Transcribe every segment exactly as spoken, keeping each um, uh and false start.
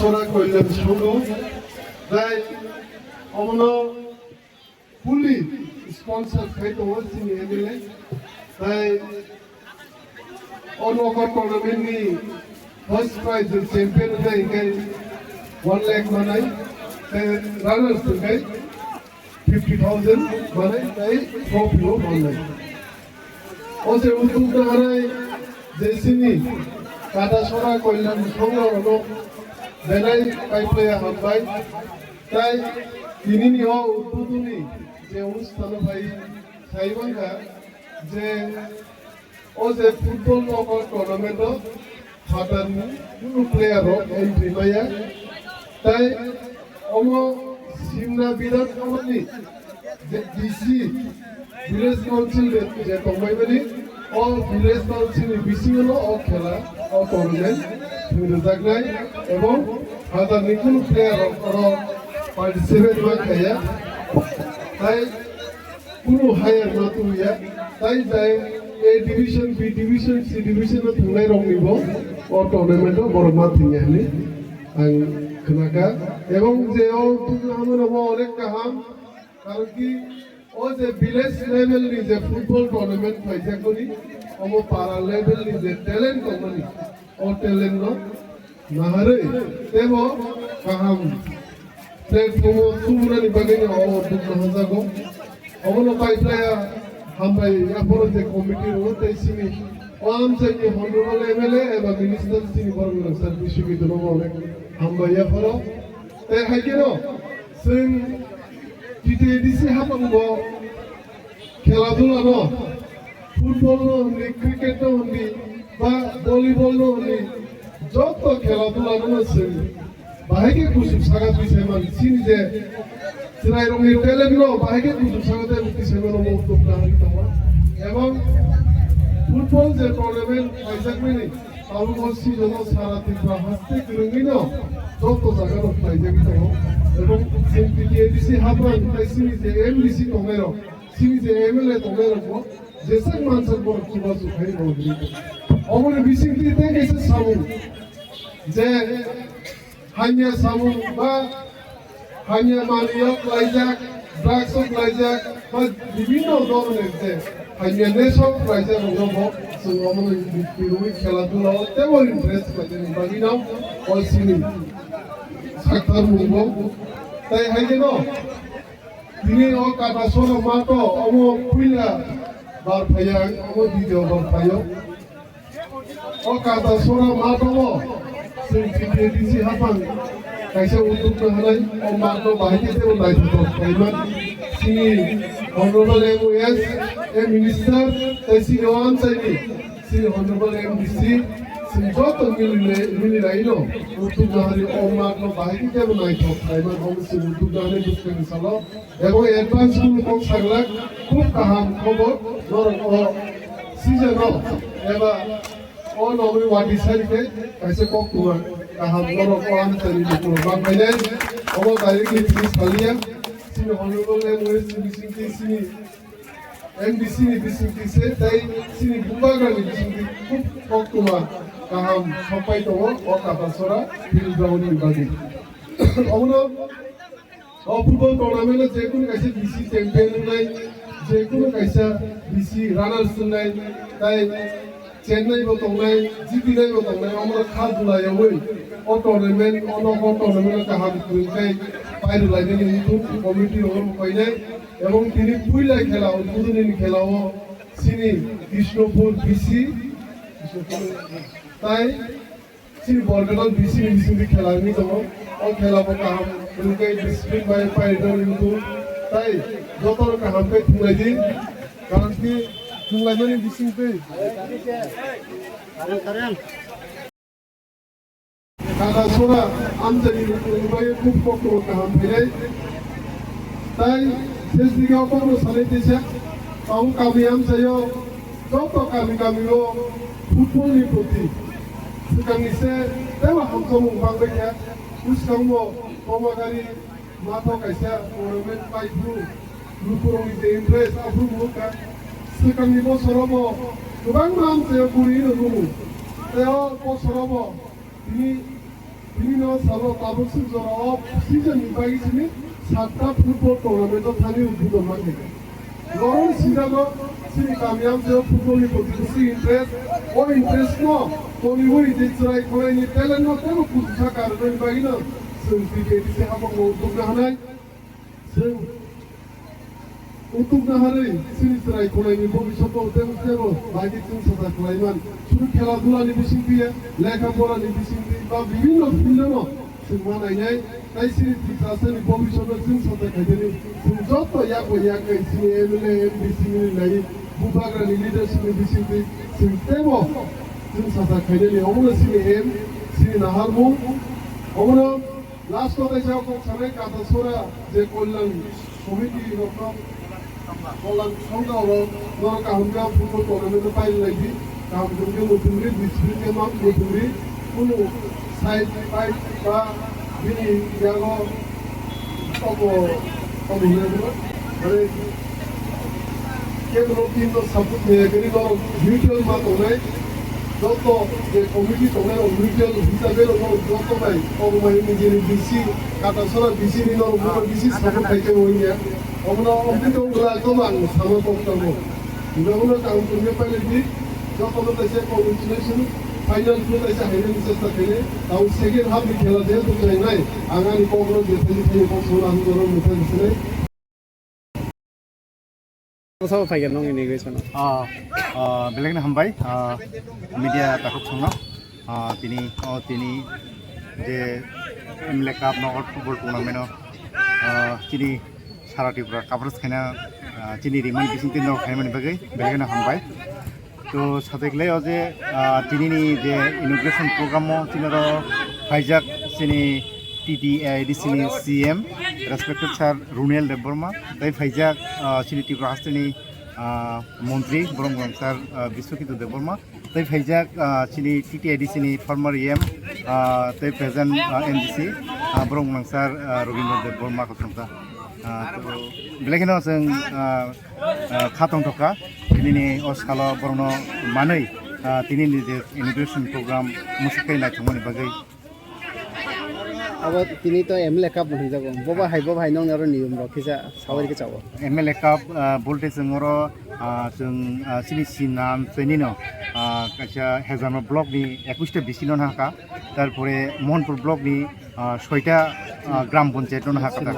Kolyan Songho, tei omono fully sponsor khai tongo chini M L A. Tei o nokar tournament ni first prize champion wngkha hingkhe one lakh manai, tei runners wngkha fifty thousand manai, tei trophy o manai. O je uddog naharnai je chini Katasora Kolyan Songho rokno belai kaiplaiya hambai. Tai tinini o uddogni je onustano phai sai mankha je o je football knockout tournament o phatarni kunu player rok entry maya. Tai omo simna birat omo ni je D C village council je, je tongmani, o village council ni bisingo no o khela, o tournament thwngjaknai, ebong phatarni kunu player rok oro participate ma khaya. Tai kunu higher ma tuya, tai tai A division, B division, C division no thwngnai rok ni bo o tournament o borok ma thwngya hinwi ang khnakha. Ebong je o thwngna hamwi rok bo onek kaham, karon ki o je village level ni je football tournament khlaijak mani, omo para level ni je talent tongmani, o talent no naharwi teibo kaham platform o tubunani bagwi no o dukno hajago. Obono paiplaya hambai yaphoro je committee rok tei sini o amchaini honorable M L A eba minister sini borok rok sir Biswajit no bo onek hambai yaphoro. Tei hai kheno chwng T T A D C haphango khela dula no, football no hwnwi, cricket no hwnwi, ba volleyball no hwnwi, joto khela dula no chwng bahai khe kuchuk saka twi sai man. Chini je chwrairokni talent no bahai khe kuchuk saka tei twi sai mano bo uddog nahari tongo. Ebong football je tournament khlaijakmani, tabuk o season o sara Tripura haste kwrwngwi no joto jaga no khlaijagwi tongo. Ebong chwng T T A D C hapran tei chini je M D C tongnai rok, chini je M L A tongnai rok bo jeswk mansak borok chubachu khai rw hwnwi. Oboni bisingtwi tei kaisa samung je hamya samung ba hamya manwio klaijak, drugs o klaijak ba bibhinno dhoronor je hamya nesha o klaijak rokno bo chwng omono bwrwi khela dula o teibo interest khlainani bagwino o chini sakthar mung bo. Tai hai kheno Tini o Katasora mato omo puila bar phaiya, omo video bar phaio. O Katasora mato o chwng T T A D C haphang kaisa uddog naharnai, o mato bahai khe teibo naithothok khlaiman. Chini Honorable M O S, a Minister, tei chini o amchaini Chini Honorable M D C, chini joto milinai, milinai no, uddog naharwi o mato bahai khe teibo naithok khlaiman, omo chini uddog naharwi bwskangni salo. Ebo advance kunu kok saglak, khub kaham khobor, norok o season o, eba o nogwi wadi sari khe kaisa koktwma kaham norok o amchaini lukurok ma phainai, omo directly tini saliya, chini Honorable M O S chini bisingtwi chini M D C ni bisingtwi se tei chini bubagra ni bisingtwi khub koktwma kaham sokpai tongo o Katasora field ground ni bagwi. Obono o football tournament o je kunu kaisa D C champion wngnai, je kunu kaisa D C runners wngnai, tai Chennai bo tongnai, G T nai bo tongnai, omo kha dulaiyaui o tournament, o nokho tournament o kaham kwrwng khe pairwlainani wngkuk committee rok no painai, ebong tini puila khela, udbodhoni khela o chini Krishnapur B C, tai chini Borkatal B C ni bisingtwi khela wngwi tongo. O khela bo kaham kwrwng khe discipline bai pairwlainani wngkuk, tai jotono kaham khe thwnglaidi. Karon khe thwnglaimani bisingtwi Katasora amchaini lukurokni bagwi khub koktwma kaham phainai. Tai sesdigi o kokno sanai teisa, tabuk kami amchaio joto kami kamio football ni proti swkangni se teibo hamjakmung bangbai kha. Bwskango Bomagari matho kaisa tournament paiphuru, lukurokni je interest aphuru nukha. Swkangni bosorobo kwbangma amchaio kwrwino nungo. Tei o bosorobo tini Bini no salo tabuk sini jora o season ni bagwi sini satta football tournament o thani udbodon ma khe. Norok sijago sini kami amchaio football ni proti kusi interest, o interest no toniwi je chwrai khwlai ni talent no tebo kuchusa karwi bagwi no chwng T T A D C habok no uduk na hanai. Chwng utuk naharwi chini chwrai khwlaini bobiswtno tebo tebo bagwi chwng sacha khwlaiman. Sudu khela dulani bisingtwi, lekha porani bisingtwi ba bibinno field-ono chwng ma nainai. Tai chini Tiprasani bobiswtno chwng sacha khaidani chwng joto yak bai yak kai chini M L A, M D C ni nai bubagrani leadership ni bisingtwi chwng tebo chwng sacha khaidani. Omono chini aim, chini naharmung. Omono Last o kaisa kok sanai Katasora je Kolyan Somiti rokno, Kolyan Songha rok, norok kaham khe football tournament no pailai di, kaham khe muthungri, discipline khe ma muthungri, kunu side fight ba bini yago toko, toko hwnwi mano. Mane, kebo team no support khe, kini no neutral ma tongnai, joto je committee tongnai, o neutral hisabe no joto bai, obo bai nijini D C, Katasora D C ni no, no D C support khai khe oiya. Obo no omtwi tong bwla, kono ang sama kok tongo. Joto no kaham tongwi pailai di, joto no kaisa congratulation, final no kaisa hainani chesta khainai, tao second half ni khela jehetu khlainai, ang ani kok no je thani thani kok sono ang joto no thani sinai. Sabo phaikha nong inauguration o? Ah, ah, belai kheno hambai, ah, media takhuk songno, ah, tini, oh, tini je M L A Cup no football tournament o, ah, chini sara Tripura coverage khaina, ah, chini rimani bising tini rok khaimani bagwi belai kheno hambai. To sateklai o je, ah, tini ni je inauguration program o tini oro phaijak chini T T A D C ni C M, respected sir Runel Debbarma, tai phaijak, ah, chini Tripura haste ni, ah, montri, borok mung sir, ah, Biswaketu Debbarma, tai phaijak, ah, chini T T A D C ni former E M, ah, tai present, ah, M D C, ah, borok mung sir, ah, Robindra Debbarma kothomsa. Ah, to belai kheno chwng, ah, ah, kha tongthokha, tinini o salo borokno manwi, ah, tinini je inauguration program mwswk tei naithokmani bagwi. Abo tini to M L A Cup hinjago. Bobo hai, bobo hai nongni oro niyom rok kisa sawari khe chao. M L A Cup, ah, bolte chwng oro, ah, chwng, ah, chini sinam chwinino, ah, kaisa Hezarma block ni ekush ta B C no nahaka, tarpore Mohanpur block ni, ah, soita, ah, gram panchayat no nahaka ta,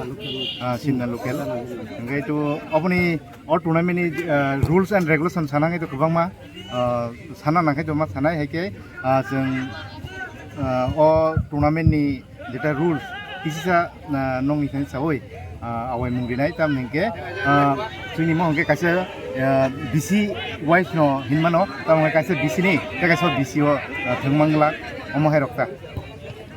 ah, Simna local. Hingke to oboni o tournament ni, ah, rules and regulation sana ngai to kwbangma, ah, sana nangkhe to ma sanai hai khe, ah, chwng, ah, o tournament ni jeta rules kisisa, ah, nongni thani sawi, ah, awai mung rinai tam hingke, ah, chwngni mo hingke kaisa, ah, B C wise no hinmano tam hingke kaisa B C ni tei kaisa B C o, ah, thwngmang glak omo hai rok ta.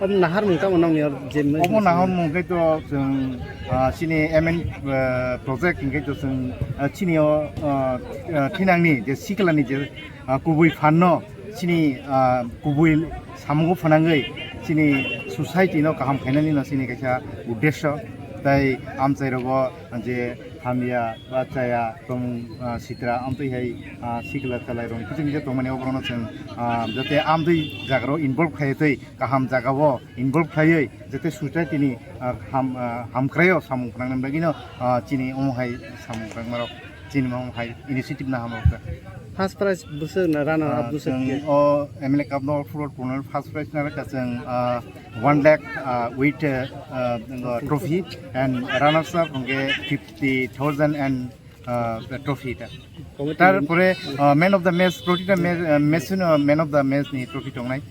Obo naharmung tamo nongni or je obo naharmung khe to chwng, ah, chini M N, ah, project hingke to chwng, ah, chini o, ah, ah, thinangni je siklani je, ah, kubui phanno chini, ah, kubui samungo phanangwi chini society no kaham khainani no chini kaisa uddesyo tei amchai rogo je hamya ba chaya tongmung, ah, sitra amtwi hai, ah, sikla chalai rok kisa kisa tongmani oborokno chwng, ah, jate amtwi jaga rok involve khai twi kaham jaga o involve khaiwi jate society ni, ah, ham, ah, hamkraio samung phnangna bagwi no, ah, chini omo hai samung phnangma rok chini omo hai initiative na hamrok ta. First prize bwswk na runner up bwswk chwng khe? O M L A Cup no football tournament first prize na rwkha chwng, ah, one lakh, ah, with, ah, ah, trophy and runners up hwnkhe fifty thousand and, ah, trophy ta. Committee ni tarpore, ah, man of the match, protita match, ah, match no man of the match ni trophy tongnai.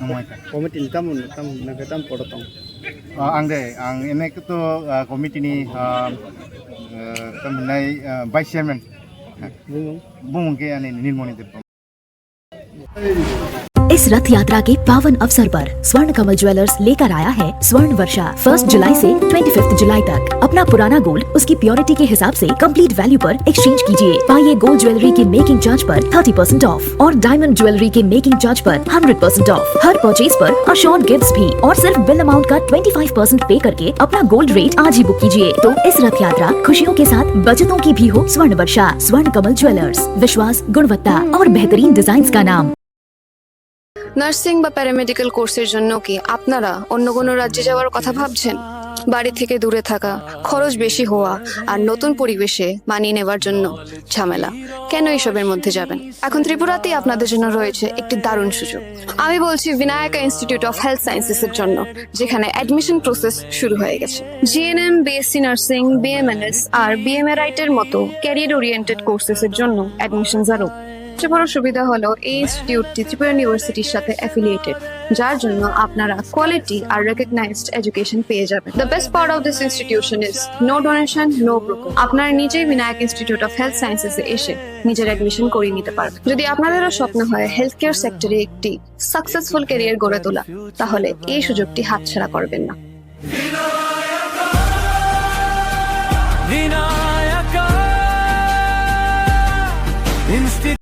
Omo hai ta. Committee ni tamo, tamo, nang khe tamo podo tong? Ah, ang de, ang ene to, ah, committee ni, ah, ah, tamo nai, ah, vice chairman. Bumung? Bumung ke ani Nilmoni Debbarma. इस रथ यात्रा के पावन अवसर पर स्वर्ण कमल ज्वेलर्स लेकर आया है स्वर्ण वर्षा। फर्स्ट जुलाई से ट्वेंटी फिफ्थ जुलाई तक अपना पुराना गोल्ड उसकी प्योरिटी के हिसाब से कंप्लीट वैल्यू पर एक्सचेंज कीजिए। पाइए गोल्ड ज्वेलरी की मेकिंग चार्ज पर थर्टी परसेंट ऑफ और डायमंड ज्वेलरी के मेकिंग चार्ज पर हंड्रेड परसेंट ऑफ। हर परचेज पर अश्योर्ड गिफ्ट्स भी और सिर्फ बिल अमाउंट का ट्वेंटी फ़ाइव परसेंट पे करके अपना गोल्ड रेट आज ही बुक कीजिए। तो इस रथ यात्रा खुशियों के साथ बचतों की भी हो। स्वर्ण वर्षा, स्वर्ण कमल ज्वेलर्स, विश्वास, गुणवत्ता और बेहतरीन डिजाइन्स का नाम। নার্সিং বা প্যারামেডিকেল কোর্সের জন্য কি আপনারা অন্য কোনো রাজ্যে যাওয়ার কথা ভাবছেন? বাড়ি থেকে দূরে থাকা, খরচ বেশি হওয়া আর নতুন পরিবেশে মানিয়ে নেওয়ার জন্য ঝামেলা। কেন এইসবের মধ্যে যাবেন? এখন ত্রিপুরাতেই আপনাদের জন্য রয়েছে একটি দারুণ সুযোগ। আমি বলছি বিনায়কা ইনস্টিটিউট অফ হেলথ সায়েন্সেস এর জন্য, যেখানে অ্যাডমিশন প্রসেস শুরু হয়ে গেছে। জিএনএম, বিএসসি নার্সিং, বিএমএনএস আর বিএমএ রাইটের মতো ক্যারিয়ার ওরিয়েন্টেড কোর্সেস এর জন্য অ্যাডমিশন আরও। সবচেয়ে বড় সুবিধা হলো এই ইনস্টিটিউটটি ত্রিপুরা ইউনিভার্সিটির সাথে অ্যাফিলিয়েটেড, যার জন্য আপনারা কোয়ালিটি আর রেকগনাইজড এডুকেশন পেয়ে যাবেন। The best part of this institution is no donation, no broker. আপনারা নিজেই বিনায়ক ইনস্টিটিউট অফ হেলথ সায়েন্সেসে এসে নিজের অ্যাডমিশন করিয়ে নিতে পারবেন। যদি আপনাদেরও স্বপ্ন হয় হেলথ কেয়ার সেক্টরে একটি সাকসেসফুল ক্যারিয়ার গড়ে তোলা, তাহলে এই সুযোগটি হাতছাড়া করবেন না। Vinayaka Institute.